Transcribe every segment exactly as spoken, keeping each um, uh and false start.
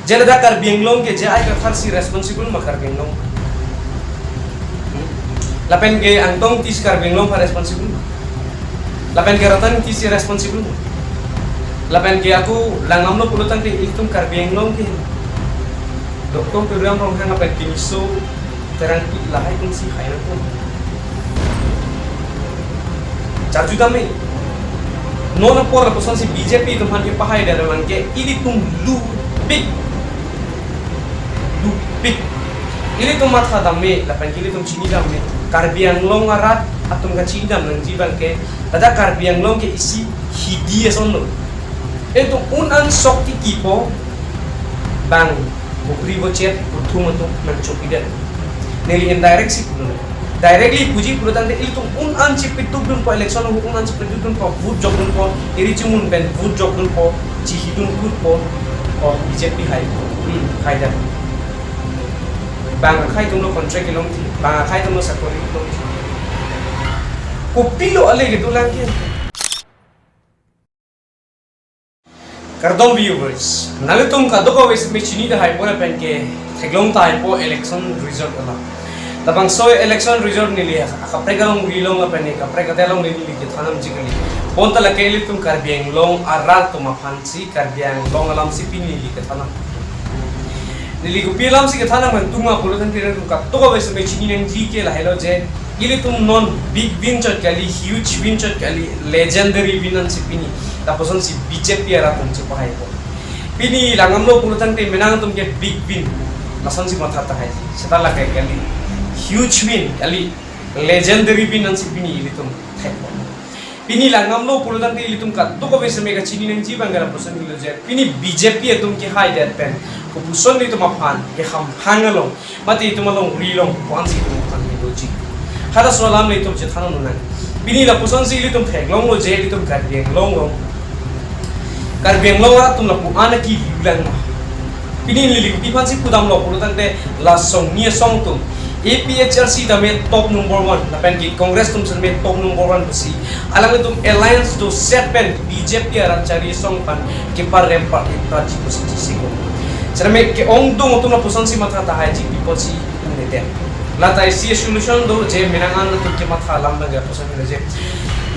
Je ladak Karbi Anglong ke J I Kathar si responsible ma Karbi Anglong? Hmm? Lapen ke Angtong Engti si Karbi Anglong aphan responsible ma? Lapen ke Ratan Engti si responsible ma? Lapen ke ako langdamlo pulo tangte ilitum Karbi Anglong ke Doctor Tuliram Ronghang lapen ke Niso Terangpi lahai atum si hai nangkok. Charju dam me. Non apor lapuson si B J P atum aphan kepahai dam abang ke ilitum lupik. Lupik. Ilitum matha dam me, lapen ke ilitum chini dam me. Karbi Anglong arat atum kachini dam nangji abang ke, ladak Karbi Anglong ke isi hidi ason lo. Ilitum un-an sok tiki pu abang, bukri bochet, uthum atum nangchopi det. Neli indirect si pulo. Directly puji pulo tangte ilitum un-an chepetuk dunpo, election ahut un-an chepetuk dunpo, vote jok dunpo, eri chimun pen vote jok dunpo, chihi dun kutpo, o B J P hai. Hmm, hai det. Bang akhai atum lo contract kelongji, bang akhai atum lo sakori kelongji. Kopilo ale kedo lang ke. Kardom viewers, nanglitum kadokave seme chini tahai po lapen ke theklong tahai po election result alam. Labangso election result neli akaprek along rilong lapen ke kaprek ate along neli kethan damji kali. Bonta lake ilitum Karbi Anglong arat atum aphan si, Karbi Anglong alam si pini neli kethan dam. Neli kopi alam si kethan dam atum ma pulo tangte ilitum kadokave seme chini nangji ke lahelo je, ilitum non big win chot kali, huge win chot kali, legendary win ansi pini lapuson si B J P arat atum chepahai po. Pini langdamlo pulo tangte menang atum ke big win, lason si matha tahai. Seta lake kali, huge win kali, legendary win ansi pini ilitum thek po. Pini langdamlo pulo tangte ilitum kadokave seme kachini nangji abang ke lapuson helo je, pini B J P atum kehai det pen kopuson ilitum aphan keham hang along, mate itum along rilong, ko-an si itum aphan kedoji. Halaso alam le itum chethan nang. Pini lapuson si ilitum theklonglo je ilitum Karbi Anglong along, Karbi Anglong arat atum lapu-an ke lulang ma. Pini neli kopi aphan si pudamlo pulo tangte la songni asong atum A P H L C tame top number one, lapen ke Congress atum tame top number one pusi, alanglitum alliance do set pen B J P arat chari asong aphan keparem parti praji pusi chesiko. Sitame ke-ongdung atum lapuson si matha tahai ji, pi apot si itum nete. Lata isi solution do je menang an atum kematha alam abang ke lapuson helo je,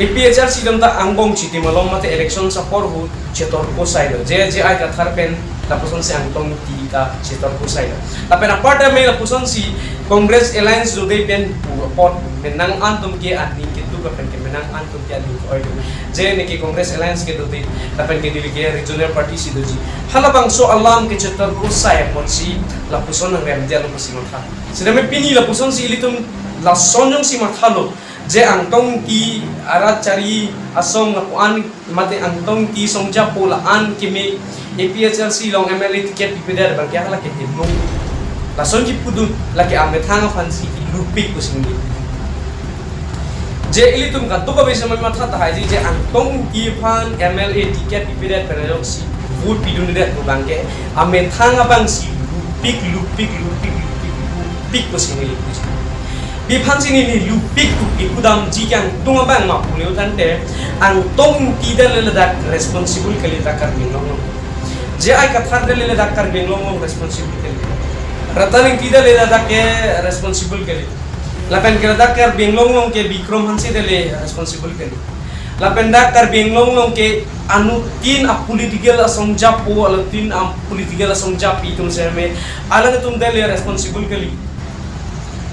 A P H L C atum ta angbong Chitima along mate election apor ahut chetor ko sai lo. Je J I Kathar pen lapuson si Angtong Engti ta chetor ko sai lo. Lapen apar tame lapuson si Congress alliance dode pen pu apot menang an atum ke aning ketuk lapen ke menang an atum ke aning ke-oi lo. Je neke Congress alliance ke dode lapen ke neli ke regional party si doji. Halabangso alam ke chetor ko sai apot si lapuson nangrem dia lo pusi matha. Sitame pini lapuson si ilitum lason jongsi mathalo je Angtong Engti arat chari asong lapu-an mate Angtong Engti asong japo la-an keme A P H L C along M L A ticket pipedet abang ke hala ke hemung. Lason kipudun lake amethang aphan si lupik pusi neli. Je ilitum kadokave seme matha tahai ji je Angtong Engti aphan M L A ticket pipedet pen ajok si vote pidundet pu abang ke amethang abang si lupik, lupik, lupik, lupik, lupik pusi neli puji. Pi aphan si neli lupik pu kipu damji kangtung abang ma pulo tangte Angtong Engti det le ladak responsible kali ta Karbi Anglong along. J I Kathar det le ladak Karbi Anglong along responsible kali. Ratan Engti det le ladak ke responsible kali. Lapen ke ladak Karbi Anglong along ke Bikram Hanse det le responsible kali. Lapen dak Karbi Anglong along ke anuttin a-political asong japo, anuttin a-political asong japi atum seme, alangtum det le responsible kali.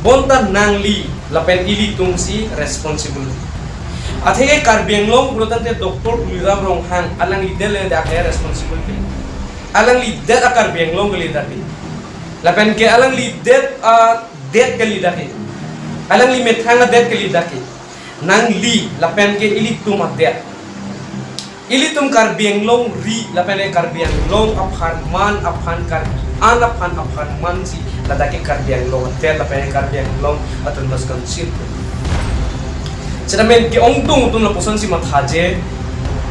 Bonta nangli lapen ilitum si responsible. Atheke Karbi Anglong pulo tangte Doctor Tuliram Ronghang alangli det le dak ke responsible kali. Alangli det a-Karbi Anglong kali dak ke. Lapen ke alangli det a det kali dak ke. Alangli methang a det kali dak ke. Nangli lapen ke ilitum adet. Ilitum Karbi Anglong ri lapen ke Karbi Anglong aphan man aphan Karbi an aphan aphan man si ladak ke Karbi Anglong adet lapen ke Karbi Anglong Autonomous Council. Sitame ke-ongdung atum lapuson si matha je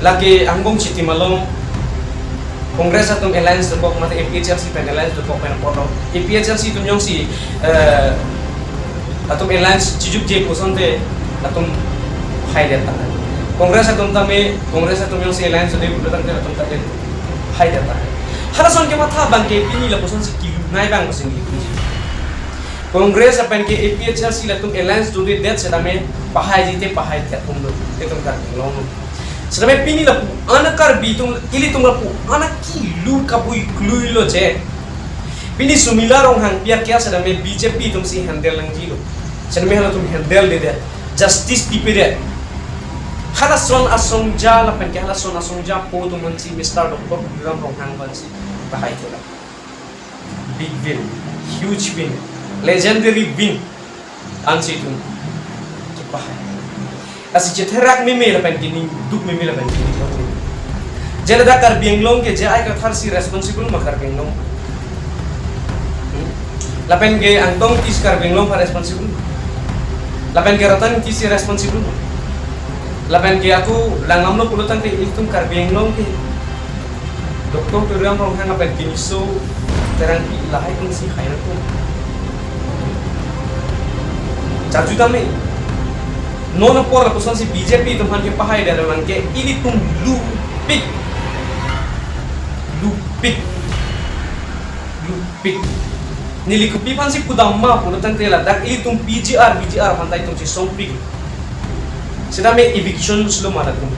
lake angbong Chitima along Congress atum alliance dokok mate A P H L C pen alliance dokok pen apotlo. A P H L C atum jongsi, eh, atum alliance chijukje pu asonte latum haidet tahai. Congress atum tame, Congress atum jongsi alliance dode pulo tangte latum ta det haidet tahai. Halason kematha abang ke pini lapuson si kilu nai abang masing kilu. Congress lapen ke A P H L C latum alliance do-det setame pahai jite pahai tet atum do. Itum Karbi Anglong. Setame pini lapu-an Karbi atum, ilitum lapu-an kilu kabui klui lo je. Pini Sumila Ronghangpi a-case setame B J P atum si handle nangji lo. Setame halatum handle-det. Justice pipe-det. Halason asongja lapen ke halason asongjapo atum aphan si Mister Doctor Tuliram Ronghang aphan si pahai ke la. Big win, huge win, legendary win. Ansi itum kepahai. Lasi chetherak meme lapen ke ning duk meme lapen ke ning duk meme. Je ladak Karbi Anglong ke J I Kathar si responsible ma Karbi Anglong? Hmm? Lapen ke Angtong Ingti si Karbi Anglong aphan responsible ma? Lapen ke Ratan Ingti si responsible ma? Lapen ke ako langdamlo pulotangte itum Karbi Anglong ke Doctor Tuliram Ronghang lapen Kiniso Terangpi lahai atum si hai nangkok. Charju tame. Non apor lapuson si B J P atum aphan kepahai-det abang ke ilitum lupik. Lupik. Lupik. Neli kopi aphan si pudam ma pulotangte ladak ilitum P G R, V G R aphan ta itum chesongpik. Setame evictions lo ma latum.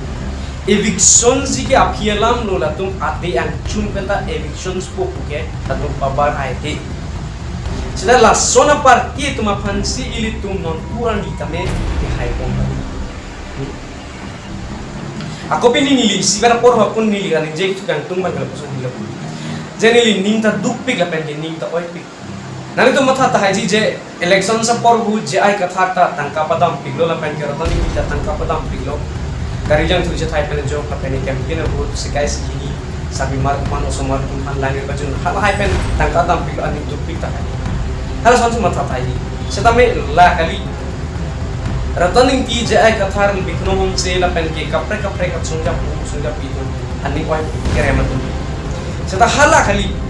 Eviction si ke aphi alam lo, latum ate angchun pen ta evictions po pu ke latum pabar hai te. Seta lason a-party atum aphan si ilitum non pu arni tame kehai pon. Hmm. Ako pini neli isi bar apor apun neli kaningje thu kangtung abang ke lapuson helo. Je neli ning ta dukpik lapen ke ning ta oipik. Nanglitum matha tahai ji je election apor hu J I Kathar ta tangka padampiklo lapen ke Ratan Ingti ta tangka padampiklo. Gari jangthu chethai pen ajok lapen ke campaign ahut sekai si hini, sarpimar atum aphan, osomar atum aphan, langir kachun, halahai pen tangka dampiklo, aning dukpik tahai. Halason si matha tahai ji. Setame la kali. Ratan Ingti, J I Kathar, Bikram Hanse lapen ke kaprek kaprek asongjapo asongjapi atum aning oi kerem atum. Seta hala kali.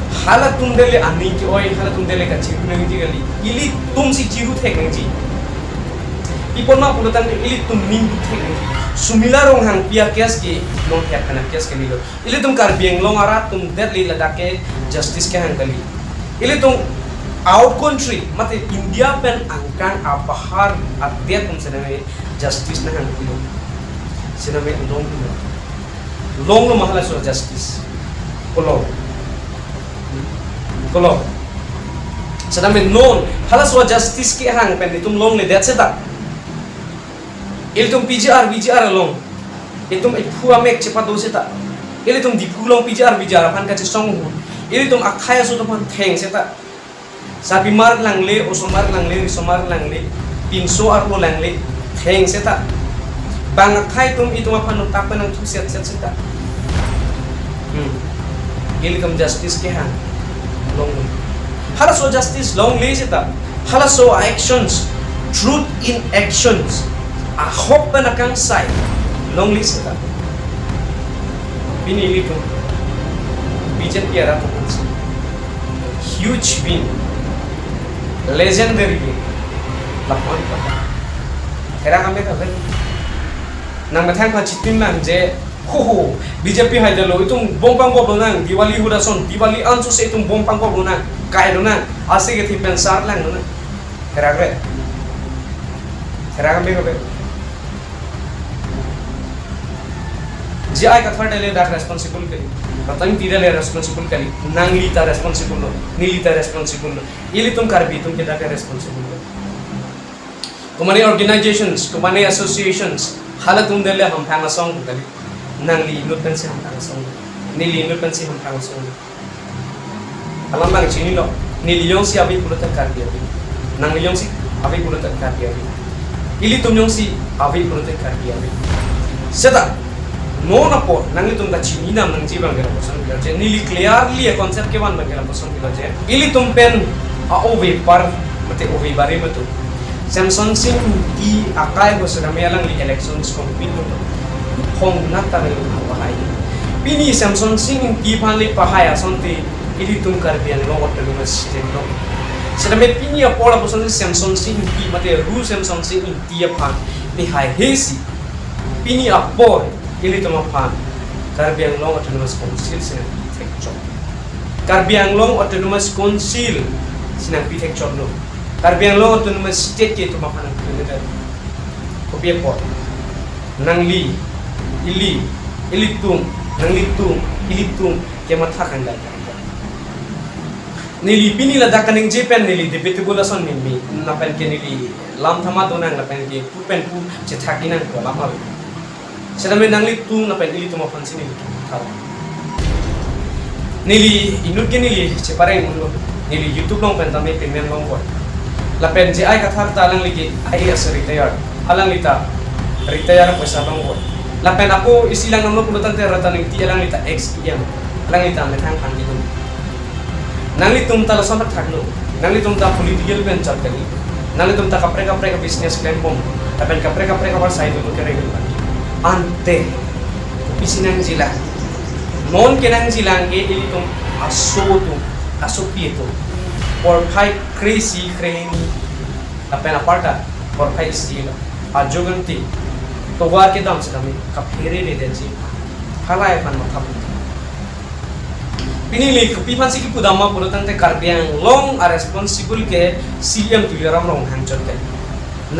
Halatum dele aning ke-oi, halatum dele kachiru nangji kali. Ilitum si chiru thek nangji. Pi apot ma pulotangte ilitum ning duk thek nangji. Sumila Ronghangpi a-case ke nonthek pen a-case kalilo. Ilitum Karbi Anglong arat atum det le ladak ke justice kehang kali. Ilitum out country, mate India pen angkang abahar adet atum setame justice nanghang kali. Setame longlo. Longlo ma halaso justice? Kolong. Kolong. Setame non halaso justice kehang pen itum longledet seta, ilitum P G R, V G R along itum iphu amek chepado seta, ilitum Diphu along P G R, V G R aphan kachesong ahut, ilitum akhei aso atum aphan theng seta, sarpimar langle, osomar langle, risomar langle, pinso arlo langle, theng seta, bang akhei atum itum aphan nangtap pen nangthuset set seta. Hmm. Ilitum justice kehang longle. Halaso justice longle seta, halaso actions, truth in actions, ahok pen akangsai longle seta, pini ilitum B J P arat atum aphan si huge win, legendary win. Lapuan kata. Era kami kata. Nangmethang aphan chitim nang je, ho ho, B J P haidetlo, itum bom pangkop lonang, Diwali ahut ason, Diwali ansose itum bom pangkop lonang, kai lonang, ase kethe pen sar lang lonang. Therak re. Therak ambe kabe. J I Kathar dele dak responsible kali. Ratan Ingti dele responsible kali. Nangli ta responsible lo. Neli ta responsible lo. Ilitum Karbi atum ke dak responsible lo. Komane organizations, komane associations, halatum dele hamphang asong kali. Nangli inut pensi hamphang asong. Neli inut pensi hamphang asong. Alam abang chinilo, neli jongsi ave pulote Karbi ave. Nangli jongsi ave pulote Karbi ave. Ilitum jongsi ave pulote Karbi ave. Seta, non apor, nanglitum ta chinidam nangji abang ke lapuson pilo je. Neli clearly a-concept kevan abang ke lapuson pilo je. Ilitum pen a-ove par, mate ove bare mate. Semson Sing Ingti akai bo setame alangli elections compete lo. Hong nata neli pahai. Pini Semson Sing Ingti aphan le pahai asonte ilitum Karbi Anglong Autonomous State lo. Setame pini apor apor asonte Semson Sing Ingti mate Ru Semson Sing Ingti aphan pahai hesi. Pini apor ilitum aphan Karbi Anglong Autonomous Council si nangthek. chot. Karbi Anglong Autonomous Council si nangpi thek chotlo. Karbi Anglong Autonomous State ke itum aphan nangpi thek chot. Kopi apot? Nangli, ili, ilitum, nanglitum, ilitum kematha kangdang. Neli pini ladak kaningje pen neli debatable ason neli, lapen ke neli lam thama donang, lapen ke pu pen pu chethak inang ko lam ave. Setame nanglitum lapen ilitum aphansi neli thar. Neli inut ke neli chepareng unlo. Neli YouTube along pen tame payment longpo. Lapen J I Kathar ta alangli ke I A S retire. Alangli ta retire poisa longpo. Lapen ako isi langdamlo pulo tangte Ratan Engti, alangli ta ex E M. Alangli ta methang aphan kedun. Nanglitum ta lason thakthaklo. Nanglitum ta political pen chot kali. Nanglitum ta kaprek kaprek business klembom. Lapen kaprek kaprek abar side lo kereng. Ante pisi nangjilang. Non ke nangjilang ke ilitum aso atum, asopi atum. Porphai kre-isi kre-hini. Lapen aparta porphai isi lo. Ajo gangti. Tovar kedam setame kaphere de densi. Halai aphan matha. Pini neli kopi aphansi kipudam ma pulo tangte Karbi Anglong a responsible ke C E M Tuliram Ronghang chot ke.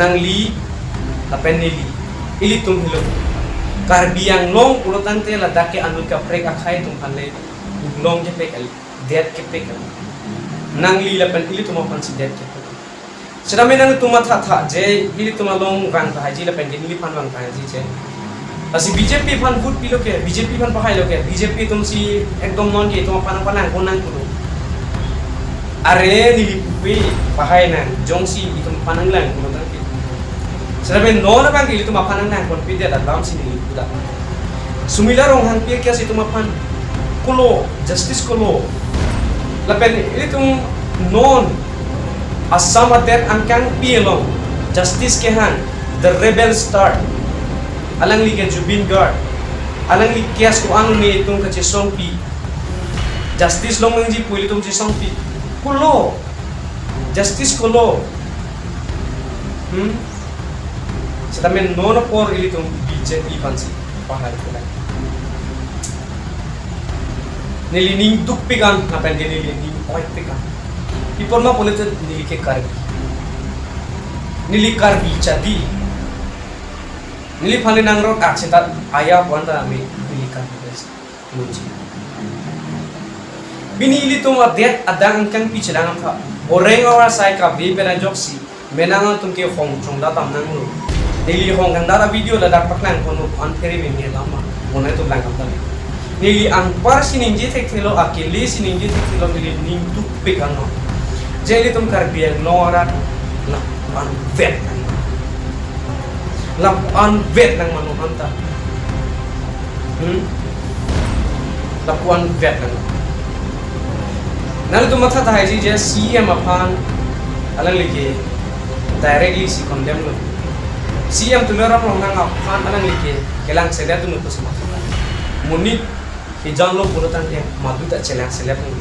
Nangli lapen neli, ilitum helo. Karbi Anglong pulo tangte ladak ke anut kaprek akhei atum aphan le uglong kepek kali, det kepek kali. Nangli lapen ilitum aphansi det kepek. Setame nangtum matha tha je ilitum along vang tahai ji lapen ke neliphan vang tahai ji je. Lasi B J P aphan vote pilo ke, B J P aphan pahailo ke, B J P atumsi ekdom non ke itum aphan palang konang pulo. Are neli pupe pahai nang, jongsi itum aphan nanglang pulo tangte. Setame non abang ke itum aphan nanglang konpi det alamsi neli pudak. Sumila Ronghangpi a-case itum aphan kolo, justice kolo. Lapen ilitum non Assam adet angkangpi along justice kehang, the rebel star. Alangli ke Zubeen Garg. Alangli case ko-an ne itum kachesongpi. Justice longnangji pu ilitum chesongpi. Kolo. Justice kolo. Hmm? Setame non apor ilitum B J P aphansi pahai konang. Neli ning dukpik an, lapen ke neli ning oipik an. Pi apot ma pulote neli ke Karbi. Neli Karbi chadi. Neliphan le nangrot ak seta aya puan ta me neli Karbi bes. Muji. Pini ilitum adet adang angkangpi chelang apha. Boreng avar sai kabe pen ajoksi. Menang atum ke hong chongda tam nanglo. Neli hong kangda video ladak paklang kono an phere me me lama. Bonai to lang kangda. Neli anparsi ningje thekthelo, akelesi ningje thekthelo, neli ning dukpik ano. Je ilitum Karbi Anglong arat lapu-an vet nang. Lapu-an vet nang mano anta. Hmm? Lapu-an vet nang. Nanglitum matha tahai ji je C E M aphan alangli ke directly si condemn lo. C E M Tuliram Ronghang aphan alangli ke kelang sedet atum pusi matha. Monit hijan lo pulo tangte madu ta chelang selet nang.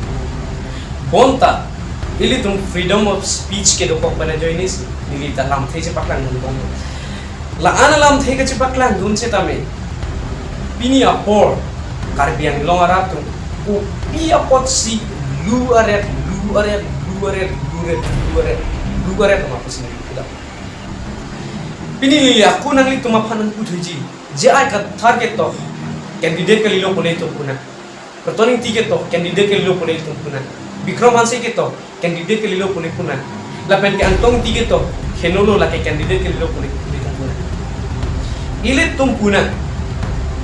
Bonta ilitum freedom of speech kedokok pen ajoinesi neli ta lamthe chepaklangdun bom. La-an alamthe kachepaklangdun setame pini apor Karbi Anglong arat atum kopi apotsi lu aret, lu aret, lu aret, lu aret, lu aret, lu aret ma pusi neli pudak. Pini neli ako nanglitum aphan nangputhuji. J I Kathar ketok candidate kalilo pule itum punang. Ratan Engti ketok candidate kalilo pule itum punang. Bikram Hanse ketok candidate kalilo pule punang. Lapen ke Angtong Engti ketok henolo lake candidate kalilo pule, pule itum punang. Ilitum punang.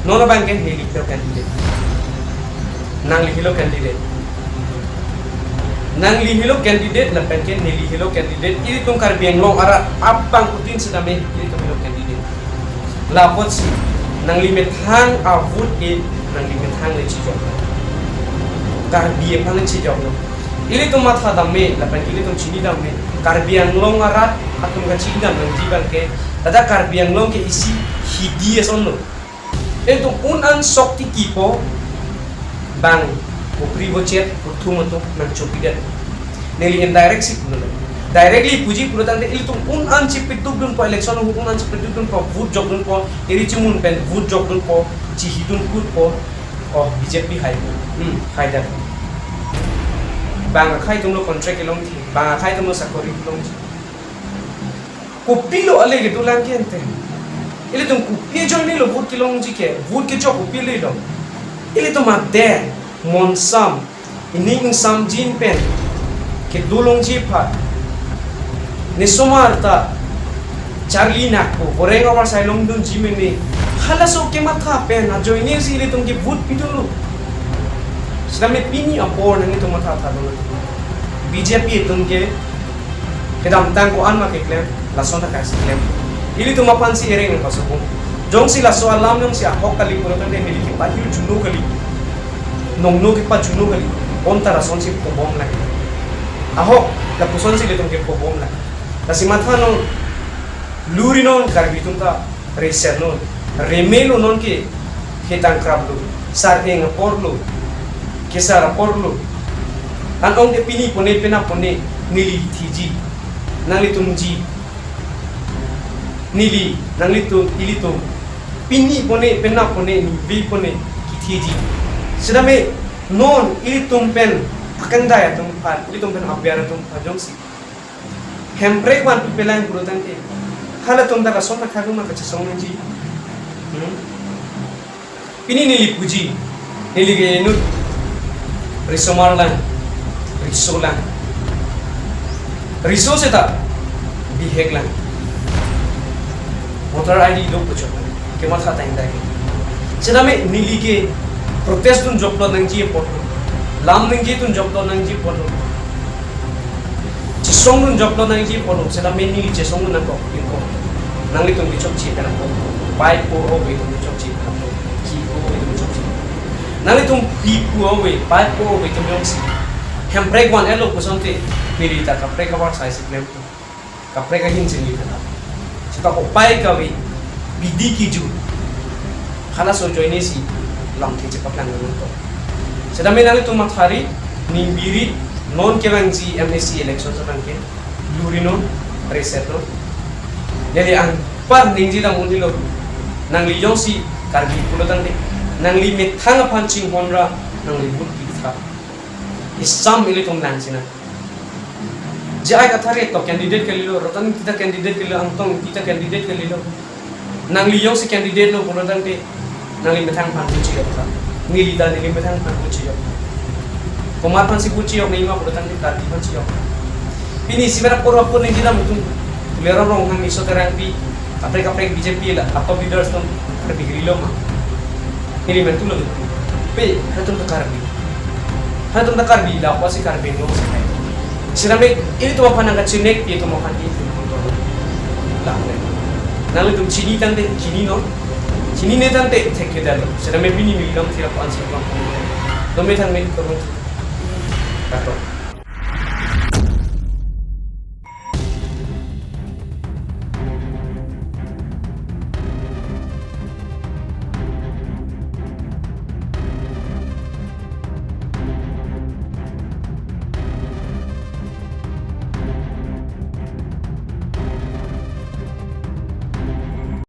Non abang ke neli helo candidate. Nangli helo candidate. Nangli helo candidate lapen ke neli helo candidate. Ilitum Karbi Anglong arat abangphutin setame ilitum helo candidate. Lapotsi nangli methang a-vote ke nangli methang le chijok. Karbi aphan le chijoklo. Ilitum matha dam me lapen ilitum chinidam me. Karbi Anglong arat atum kachidam nangji abang ke, ladak Karbi Anglong ke isi hidi asonlo. Ilitum un-an sok tiki po bang kopri bochet kuthum atum nangchopidet. Neli indirect si pulo. Directly puji pulo tangte ilitum un-an chipidukdunpo, election ahut un-an chipidukdunpo, vote jokdunpo, eri chimun pen vote jokdunpo, chihidun kutpo. Oh, B J P hai. Hmm, hai dak. Bang akhai atumlo contract kelongji, bang akhai atumlo sakori kelongji. Kopilo ale kedolang ke ante. Ilitum kopi ajoinelo vote kelongji ke, vote kechok kopilo lo. Ilitum adet, monsam, ining ingsamjin pen kedolongji aphan, nesomar ta charli nangkok, boreng avarsai longdunji mene, halaso kematha pen ajoine si ilitum ke vote pidunlo. Sitame pini apor nanglitum matha thadun, B J P atum ke kedamtang ko-an ma keklem, lason ta kaisi klem. Ilitum aphansi ereng nangpasokong. Jongsi laso alam jongsi ahok kali pura tangte neli kepahirjuno kali, nongno kepajuno kali, bonta lasonsi pobomlang. Ahok, lapusonsi ilitum ke pobomlang. Lasi mathanon, lurinon, Karbi atum ta resernon, remelo, non ke hetang kraplo, sar-eng aporlo, kesar aporlo. An-ong ke pini pone penap pone neli thiji, nanglitumji. Neli, nanglitum, ilitum pini pone penap pone nive pone kithiji. Sitame non ilitum pen akangdai atum aphan, ilitum pen aber atum aphan jongsi Hemprek vanpi pelang pura tangte, halatum ta lason ta khaguma kachesong nangji. Hmm? Pini neli puji, neli ke inut risomarlang, risolang. Riso seta biheklang. Voter I D do puchok. Kematha tang dai. Sitame neli ke protest dun joklo nangji apotlo, lam ningje dun joklo nangji apotlo, chesong dun joklo nangji apotlo, sitame neli chesong dun nangkok, ingkok. Nanglitum kechokche pen nangkok. Pai po ove atum kechokche pen nangkok. Ki po ove atum kechokche. Nanglitum pi po ove, pai po ove atum jongsi Hemprek van-etlo pusonte, neli ta kaprek avarsai si klem. Kaprek ahin si neli kata. Seta upai kave, bidi kiju, halaso ajoine si lamthe chepaklang nangkok. Sitame nanglitum mathari, ningbiri, non kevangji M A C election sa tangte, lurinon, resernon. Neli anpar ningje dam un-elo. Nangli jongsi Karbi pulo tangte, nangli methang aphan chinghon ra, nangli vote pitha. Isam ilitum nang sina. J I Kathar to candidate kalilo, Ratan Ingti ta candidate kalilo, Angtong Ingti ta candidate kalilo. Nangli jongsi candidate lo pulo tangte, nangli methang aphan vote chejok tha. Neli ta neli methang aphan vote chejok tha. Komat aphansi vote chejok nangji ma pulo tangte, Karbi aphansi jok tha. Pini isi mera pura pura ningje dam atum, Tuliram Ronghang, Riso Terangpi, kaprek kaprek B J P la, atop leaders atum, Karbi kalilo ma. Neli mentu lo. Pe, halatum ta Karbi. Halatum ta Karbi, la apotsi Karbi Anglong si hai. Sitame ilitum aphan nangkachinek, ilitum aphan ilitum aphan. La, nanglitum chini tangte, chininon. Chinine tangte, thekthedetlo. Sitame pini neli lam thira aphan si aphan. Tame thang me, tame. Kato.